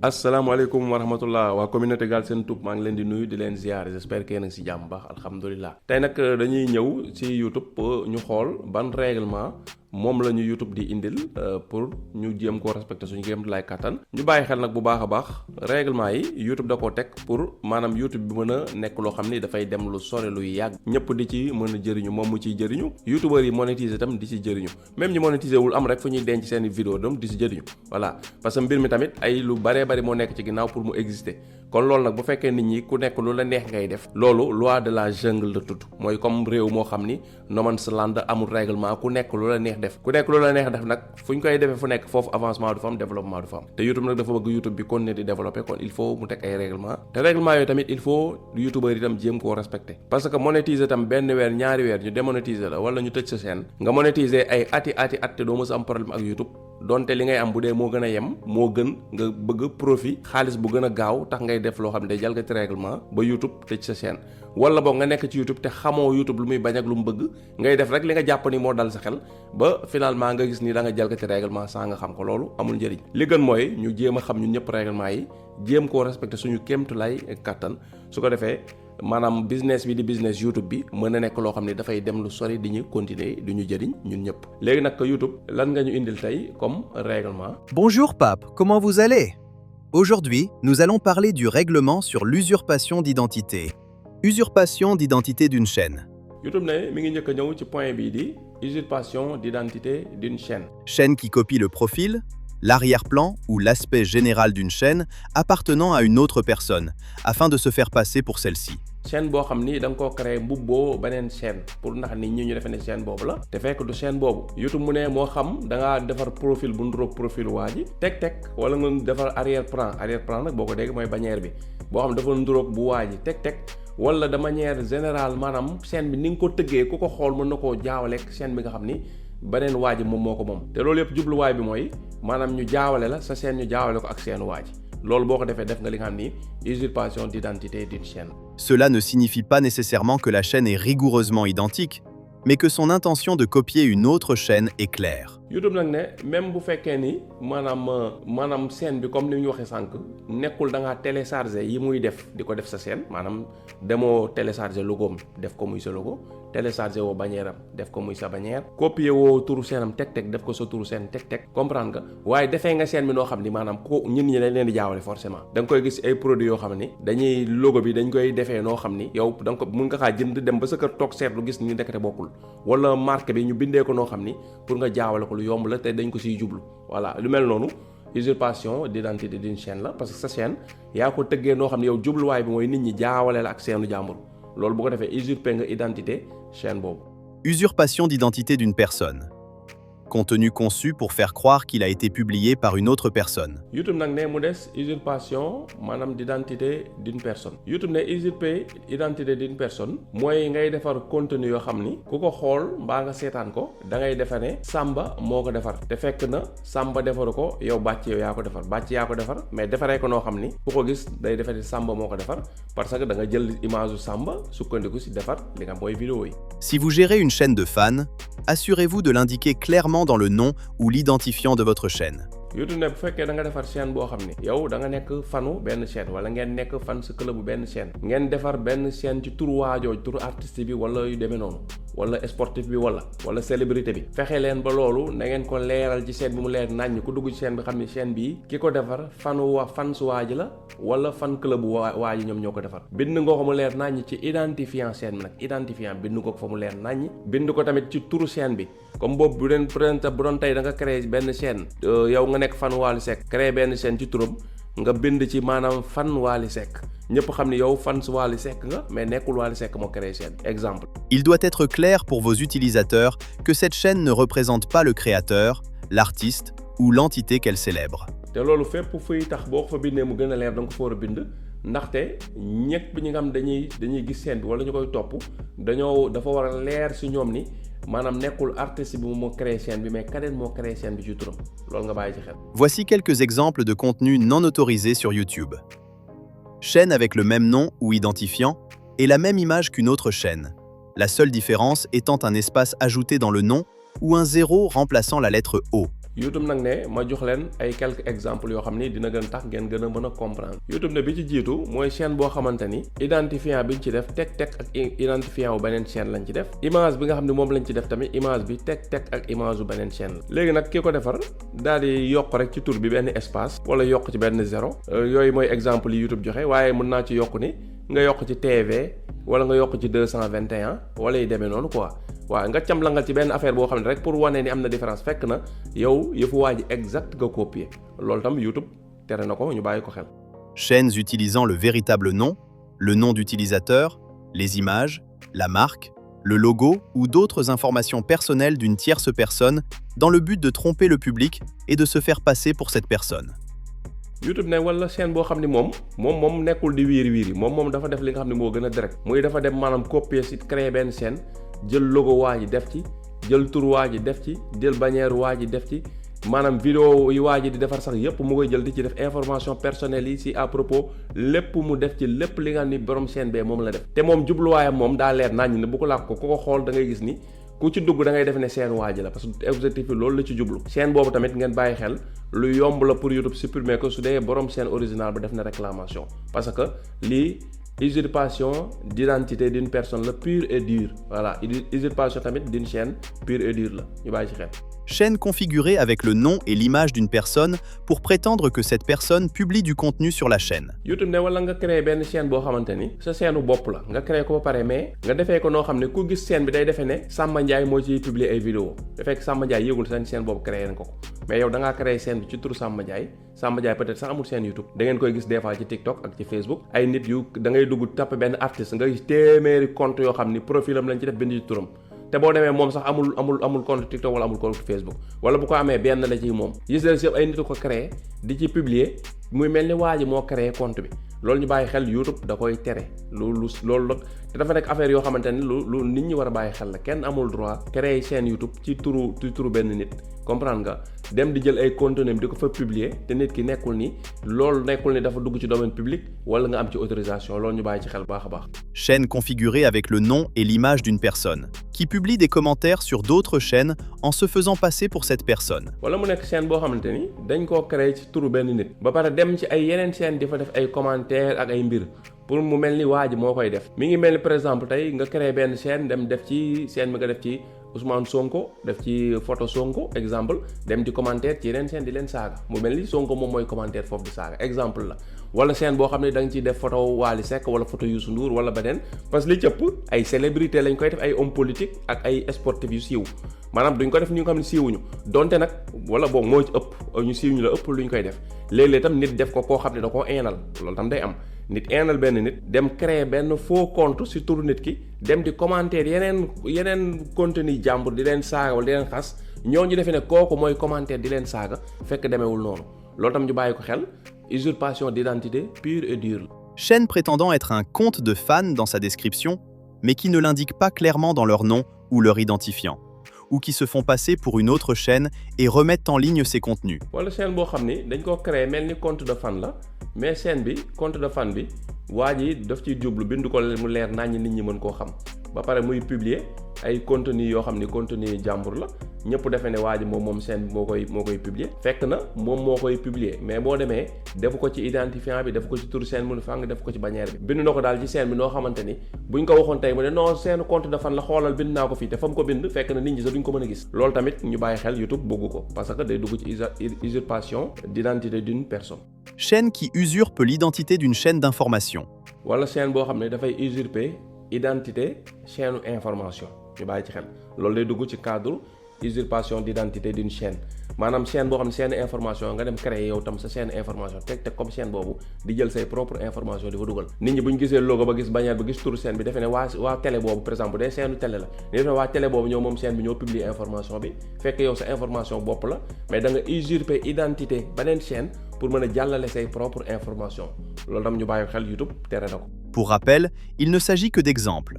asalaamaaleykum wa rahmatullah waa communauté Galsen Tube maa ngi leen di nuyu di leen ziar j'espère que yéen a ngi si jàmm baax alhamdulilah. tey nag dañuy ñëw si YouTube ñu xool ban règlement moom la ñu YouTube di indil pour ñu jéem koo respecté suñu kéem lay kattan. ñu bàyyi xel nag bu baax a baax règlement yi YouTube da koo teg pour maanaam YouTube bi mën a nekk loo xam ni dafay dem lu sore luy yàgg ñëpp di ci mën a jëriñu moom mu ciy jëriñu youtubeurs yi monétiser itam di ci jëriñu même ñi monétiser wul am rek fu ñuy denc seen vidéo dem di si jëriñu voilà parce que mbir mi tamit ay lu baree bari moo nekk ci ginnaaw pour mu exister kon loolu nag bu fekkee nit ñi ku nekk lu la neex ngay def loolu loi de la jungle la tudd mooy comme réew moo xam ni no man's land amul règlement ku nekk lu la neex def ku nekk lu la neex def nag fu ñu koy defee fu nekk foofu avancement du fa am développement du fa am te YouTube nag dafa bëgg YouTube bi continuer di développer kon il faut mu teg ay règlement te règlement yooyu tamit il faut youtubeurs yi tam jéem koo respecter parce que monétiser tam benn weer ñaari weer ñu démonétiser la wala ñu tëj sa chaîne nga monétiser ay ati at te doo mës a am problème ak YouTube donte li ngay am bu dee moo gën a yem moo gën nga bëgg profit xaalis bu gën a gaaw tax ngay def loo xam ne day jalgati règlement ba YouTube tëj sa chaîne wala boog nga nekk ci YouTube te xamoo YouTube lu muy bañ ak lu mu bëgg ngay def rek li nga jàpp ni moo dal sa xel ba finalement nga gis ni da nga jalgati règlement sans nga xam ko loolu amul njëriñ li gën mooy ñu jéem a xam ñun ñëpp règlement yi jéem koo respecté suñu kéemtulaay kattan su ko defee maanaam business bi di business YouTube bi mën na nekk loo xam ne dafay dem lu sori di ñu continuer di ñu jëriñ ñun ñëpp léegi nag YouTube lan nga ñu indil tey comme règlement. Bonjour Pape, comment vous allez? Aujourd'hui, nous allons parler du règlement sur l'usurpation d'identité. Usurpation d'identité d'une chaîne. YouTube ne mi ngi njëkk a ñëw ci point bii di usurpation d'identité d'une chaîne. Chaîne qui copie le profil, l'arrière-plan ou l'aspect général d'une chaîne appartenant à une autre personne, afin de se faire passer pour celle-ci. chaîne boo xam ni da nga koo créé mbubboo beneen chaîne pour ndax nit ñi ñu defee ne chaîne boobu la te fekk du chaîne boobu YouTube mu ne moo xam da ngaa defar profil bu nduróog profil waa ji teg wala nga defar arrière-plan nag boo ko dégg mooy bannière bi boo xam dafa nduróog bu waa ji teg wala de manière générale maanaam chaîne bi ni nga ko tëggee ku ko xool mën na koo jaawaleeg chaîne bi nga xam ni beneen waa ji moom moo ko moom te loolu yëpp jubluwaay bi mooy maanaam ñu jaawale la sa chaîne ñu jaawale ko ak chaîne waa ji loolu boo ko defee def nga li nga xam ni usurpation d'identité d'une chaîne. Cela ne signifie pas nécessairement que la chaîne est rigoureusement identique, mais que son intention de copier une autre chaîne est claire. YouTube nag ne même bu fekkee ni maanaam chaîne bi comme ni ñu waxee sànq nekkul da ngaa télécharger yi muy def di ko def sa chaîne maanaam demoo télécharger logoom def ko muy sa logo télécharger woo bannière am def ko muy sa bannière copier woo turu chaîne am teg def ko sa turu chaîne teg comprendre nga waaye defee nga chaîne bi noo xam ni maanaam ko ñun ñi dañ leen di jaawale forcément da nga koy gis ay produits yoo xam ni dañuy logo bi dañ koy defee noo xam ni yow da nga ko mën nga xaa jënd dem ba sa kër toog seetlu gis ni ndekete bokkul wala marque bi ñu bindee ko noo xam ni pour nga jaawale ko lu yomb la te dañ ko siy jublu voilà lu mel noonu usurpation d'identité d'une chaîne la parce que sa chaîne yaa ko tëggee noo xam ne yow jubluwaay bi mooy nit ñi jaawale la ak seenu jàmbur loolu bu ko defee usurper nga identité chaîne boobu. Usurpation d'identité d'une personne. Contenu conçu pour faire croire qu'il a été publié par une autre personne. YouTube nag ne mu des usurpation maanaam d'identité d'une personne YouTube ne usurper identité d'une personne mooy ngay defar contenu yoo xam ni ku ko xool mbaa nga seetaan ko da ngay defe ne Samba moo ko defar te fekk na Samba defaru ko yow Bàcc yow yaa ko defar mais defaree ko noo xam ni ku ko gis day defe ne Samba moo ko defar parce que da nga jël image u Samba sukkandiku si defar li nga mooy vidéo yi. Si vous gérez une chaîne de fans, assurez-vous de l'indiquer clairement dans le nom ou l'identifiant de votre chaîne. YouTube ne bu fekkee da nga defar chaîne boo xam ni yow da nga nekk fanu benn chaîne wala ngeen nekk fan sa club bu benn chaîne ngeen defar benn chaîne ci turu waajooj turu artiste bi wala yu demee noonu wala sportif bi wala célébrité bi fexe leen ba loolu na ngeen ko leeral ci chaîne bi mu leer naññ ku dugg ci chaîne bi xam ni chaîne bii ki ko defar fan su waaji la wala fan club bu waaji ñoom ñoo ko defar bind nga ko mu leer naññ ci identifiant chaîne bi nag identifiant bind nga ko fa mu leer naññ bind ko tamit ci turu chaîne bi comme boobu bu doon tey da nga créé benn chaîne yow nga nekk fan Wally Seck créé benn chaîne ci turam nga bind ci maanaam fan Wally Seck ñëpp xam ni yow fan Wally Seck nga mais nekkul Wally Seck moo créé chaîne exemple. Il doit être clair pour vos utilisateurs que cette chaîne ne représente pas le créateur, l'artiste ou l'entité qu'elle célèbre. te loolu fépp fuy tax boo ko fa bindee mu gën a leer da nga ko fa war a bind ndaxte ñëpp ñi nga xam dañuy gis chaîne bi wala ñu koy topp dafa war a leer ci ñoom ni maanaam nekkul artiste bi moo créé chaîne bi mais keneen moo créé chaîne bi ci turam loolu nga bàyyi ci xel. Voici quelques exemples de contenus non autorisés sur YouTube. Chaîne avec le même nom ou identifiant et la même image qu'une autre chaîne. La seule différence étant un espace ajouté dans le nom ou un 0 remplaçant la lettre O. YouTube nag ne ma jox leen ay quelques exemples yoo xam ni dina gën tax ngeen gën a mën a comprendre. YouTube ne bi ci jiitu mooy chaîne boo xamante ni identifiant bi ñu ci def teg ak identifiant wu beneen chaîne lañ ci def. Image bi nga xam ne moom lañ ci def tamit image bi teg ak image wu beneen chaîne la. léegi nag ki ko defar daal di yokk rek ci tur bi benn espace wala yokk ci benn zéro yooyu mooy exemple yi YouTube joxe waaye mën naa ci yokk ni nga yokk ci TV wala nga yokk ci 221 wala yu demee noonu quoi. waaw nga camlangal ci benn affaire boo xam ne rek pour wane ni am na différence fekk na yow yëfu waa ji exact nga copier loolu tam YouTube tere na ko ñu bàyyi ko xel. Chaînes utilisant le véritable nom, le nom d'utilisateur, les images, la marque, le logo ou d'autres informations personnelles d'une tierce personne dans le but de tromper le public et de se faire passer pour cette personne. YouTube ne wala chaîne boo xam ne moom nekkul di wiiri moom dafa def li nga xam ne moo gën a direct muy dafa dem maanaam copier si créer benn chaîne jël logo waa ji def ci jël tur waa ji def ci jël bannière waa ji def ci maanaam vidéo yi waa ji di defar sax yépp mu koy jël di ci def information personnelle yi si à propos lépp mu def ci lépp li nga xam ni borom chaîne bee moom la def te moom jubluwaayam moom daa leer naññ ne bu ko làkk ko ku ko xool da ngay gis ni ku ci dugg da ngay def ne chaîne waa ji la parce que objectif bi loolu la ci jublu chaîne boobu tamit ngeen bàyyi xel lu yomb la pour YouTube supprimer ko su dee borom chaîne original ba def na réclamation parce que lii usurpation d'identité d'une personne la pure et dure voilà usurpation tamit d'une chaîne pure et dure la ñu bàyyi ci xel. Chaîne configurée avec le nom et l'image d'une personne pour prétendre que cette personne publie du contenu sur la chaîne. YouTube ne wala nga créé benn chaîne boo xamante ni sa chaîne bopp la nga créé ko ba pare mais nga defee ko noo xam ne ku gis chaîne bi day defee ne Samba Ndiaye moo ciy publier ay vidéo da fekk Samba Ndiaye yëgul seen chaîne boobu créé na ko mais yow da ngaa créé chaîne bi ci turu Samba Ndiaye peut-être sax amul chaîne YouTube da ngeen koy gis des fois ci TikTok ak ci Facebook ay nit yu da ngay dugg tapp benn artiste nga gis téeméeri compte yoo xam ni profilam lañ ci def bind ci turam te boo demee moom sax amul compte TikTok wala amul compte Facebook wala bu ko amee benn la ci moom gis nga yëpp ay nit ko créé di ci publier muy mel ni waa ji moo créé compte bi loolu ñu bàyyi xel YouTube da koy tere loolu nag te dafa nekk affaire yoo xamante ni lu nit ñi war a bàyyi xel la kenn amul droit créer chaîne YouTube ci turu benn nit comprendre nga dem di jël ay contenu di ko fa publier te nit ki nekkul ni dafa dugg ci domaine public wala nga am ci autorisation loolu ñu bàyyi ci xel baax a baax. Chaîne configurée avec le nom et l'image d'une personne qui publie des commentaires sur d'autres chaînes en se faisant passer pour cette personne. wala mu nekk chaîne boo xamante ni dañ koo créer ci turu benn nit ba pare dem ci ay yeneen chaîne di fa def ay commentaires ak ay mbir pour mu mel ni waa ji moo koy def mi ngi mel ni par exemple tey nga créer benn chaîne dem def ci chaîne bi nga def ci Ousmane Sonko def ci photo Sonko exemple dem di commentaire ci yeneen chaîne di leen saaga mu mel ni Sonko moom mooy commentaire foofu di saaga exemple la wala chaîne boo xam ne da nga ciy def photo Wally Seck wala photo Youssou Ndour wala beneen parce que li cëpp ay célébrité lañ koy def ay homme politique ak ay sportif yu siiw maanaam duñ ko def ñu nga xam ne siiwuñu donte nag wala boog moo ci ëpp ñu siiw ñu la ëpp luñ koy def léeg-léeg tam nit def ko koo xam ne da koo eenal loolu tam day am nit eenal benn nit dem créer benn faux compte ci turu nit ki dem di commentaire yeneen contenu jàmbur di leen saaga wala di leen xas ñooñu defee ne kooku mooy commentaire di leen saaga fekk demeewul noonu loolu tam ñu bàyyi ko xel usurpation d'identité pure et dure. Chaîne prétendant être un compte de fans dans sa description, mais qui ne l'indique pas clairement dans leur nom ou leur identifiant, ou qui se font passer pour une autre chaîne et remettent en ligne ces contenus. wala chaîne boo xam ni dañ ko créer mel ni compte de fan la mais chaîne bi compte de fan bi waa ji daf ciy jublu bind ko mu leer naññ nit ñi mën koo xam ba pare muy publier ay contenu yoo xam ni contenu jàmbur la ñëpp defe ne waa ji moom chaîne bi moo koy publier fekk na moom moo koy publier mais boo demee defu ko ci identifiant bi defu ko ci tur chaîne mu fang def ko ci bannière bi bind na ko daal ci chaîne bi noo xamante ni buñ ko waxoon tey mu ne non seen compte de fan la xoolal bind naa ko fii te fa mu ko bind fekk na nit ñi sax duñ ko mën a gis loolu tamit ñu bàyyi xel YouTube bëggu ko parce que day dugg ci usurpation d'identité d'une personne. Chaîne qui usurpe l'identité d'une chaîne d'information. wala chaîne boo xam ne dafay usurper identité chaîne information ñu bàyyi ci xel loolu day dugg ci cadre usurpation d'identité d'une chaîne maanaam chaîne boo xam ne chaîne information nga dem créer yow tam sa chaîne information teg comme chaîne boobu di jël say propre information di fa dugal nit ñi bu ñu gisee logo ba gis bannière ba gis turu chaîne bi defe ne waa télé boobu par exemple day chaîne télé la ni defe ne waa télé boobu ñëw moom chaîne bi ñoo publier information bi fekk yow sa information bopp la mais da nga usurper identité beneen chaîne pour mën a jàllale say propre information loolu tam ñu bàyyi xel YouTube tere na ko. Pour rappel, il ne s'agit que d'exemples.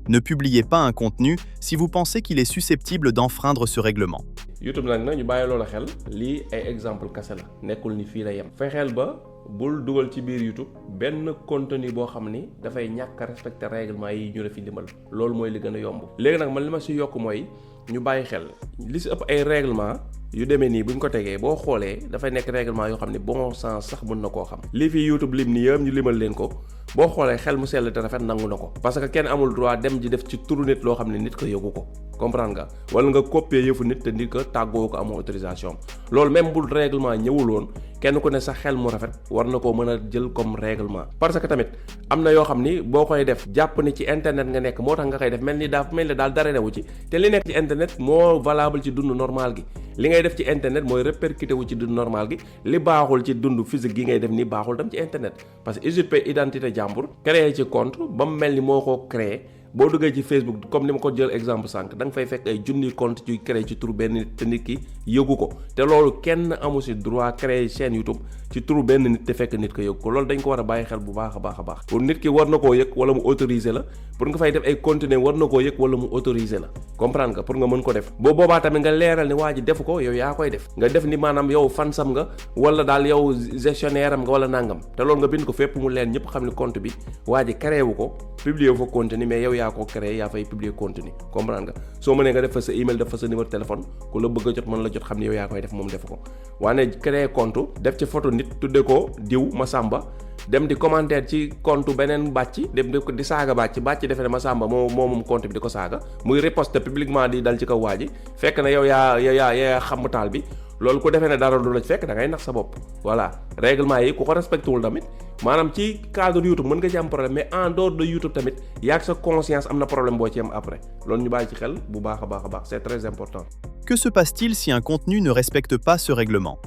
Ne publiez pas un contenu si vous pensez qu'il est susceptible d'enfreindre ce règlement. YouTube nag ñu bàyyi loola xel lii ay exemple kese la nekkul ni fii la yem fexeel ba bul dugal ci biir YouTube benn contenu boo xam ni dafay ñàkk a respecter règlement yi ñu la fi dimbal loolu mooy li gën a yomb léegi nag man li ma si yokk mooy ñu bàyyi xel li si ëpp ay règlement yu demee nii bu ñu ko tegee boo xoolee dafay nekk règlement yoo xam ne bon sens sax mën na koo xam lii fi YouTube lim ni yëpp ñu limal leen ko boo xoolee xel mu sell te rafet nangu na ko parce que kenn amul droit dem ji def ci turu nit loo xam ne nit ko yëgu ko comprendre nga wala nga copier yëfu nit te nit ko tàggoo ko amoo autorisation loolu même bul règlement ñëwul woon kenn ku ne sa xel mu rafet war na koo mën a jël comme règlement parce que tamit am na yoo xam ni boo koy def jàpp ni ci internet nga nekk moo tax nga koy def mel ni daal dara newu ci te li nekk ci internet moo valable ci dund normal gi li ngay def ci internet mooy répercuté wu ci dund normal gi li baaxul ci dund physique gi ngay def ni baaxul tam ci internet parce que usurper identité jàmbur créer ci compte ba mu mel ni moo ko créer boo duggee ci Facebook comme ni ma ko jël exemple sànq da nga fay fekk ay junni compte ci créé ci turu benn nit te nit ki yëgu ko te loolu kenn amu si droit créer chaîne YouTube ci turu benn nit te fekk nit ko yëgu ko loolu dañ ko war a bàyyi xel bu baax a baax a baax pour nit ki war na koo yëg wala mu autoriser la pour nga fay def ay contenu war na koo yëg wala mu autoriser la comprendre nga pour nga mën ko def boo boobaa tamit nga leeral ni waa ji defu ko yow yaa koy def nga def ni maanaam yow fansam nga wala daal yow gestionnaire am nga wala nangam te loolu nga bind ko fépp mu leen ñëpp xam ni compte bi waa ji créé wu ko publier fa contenu mais yow yaa ko créé yaa fay publier contenu comprendre nga soo mënee nga def fa sa email def fa sa numéro téléphone ku la bëgg a jot mën la jot xam ni yow yaa koy def moom def ko waane créé compte def ci photo nit tudde ko diw Masamba dem di commentaire ci compte beneen bàcc dem di saaga bàcc defe ne Masamba moom compte bi di ko saaga muy riposte publiquement di dal ci kaw waa ji fekk na yow yaa xam taal bi loolu ku defee ne dara du la fekk da ngay nax sa bopp voilà règlement yi ku ko respecté wul tamit maanaam ci cadre YouTube mën nga ci am problème mais en dehors de YouTube tamit yaag sa conscience am na problème boo ci am après loolu ñu bàyyi ci xel bu baax a baax c'est très important. Que se passe-t-il si un contenu ne respecte pas ce règlement?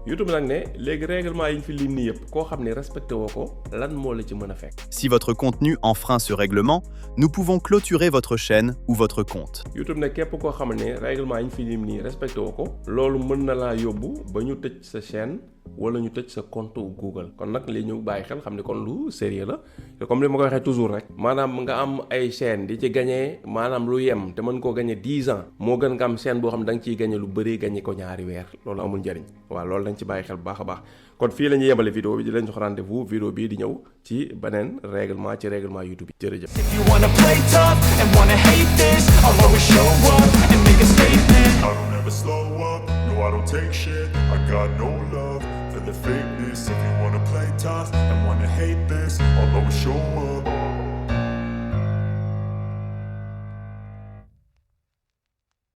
YouTube nag ne léegi règlement yi ñu fi lim nii yëpp koo xam ne respecté woo ko lan moo la ci mën a fekk. Si votre contenu enfreint ce règlement, nous pouvons clôturer votre chaîne ou votre compte. YouTube ne képp koo xam ne règlement yi ñu fi lim nii respecté woo ko loolu mën na laa yóbbu ba ñu tëj sa chaîne wala ñu tëj sa compte Google kon nag li ñu bàyyi xel xam ne kon lu sérieux la te comme li ma ko waxee toujours rek maanaam nga am ay chaîne di ci gagné maanaam lu yem te mën koo gagné 10 ans moo gën nga am chaîne boo xam ne da nga ciy gagné lu bëri gagné ko ñaari weer loolu amul njëriñ waaw loolu dañ ci bàyyi xel bu baax a baax kon fii la ñuy yemale vidéo bi di leen jox rendez-vous vidéo bii di ñëw ci beneen règlement ci règlement YouTube bi jërëjëf. If you wanna play tough and wanna hate this, I'll always show up and make a statement. I don't ever slow up, no I don't take shit. I got no love for the fakeness. If you wanna play tough and wanna hate this, I'll always show up.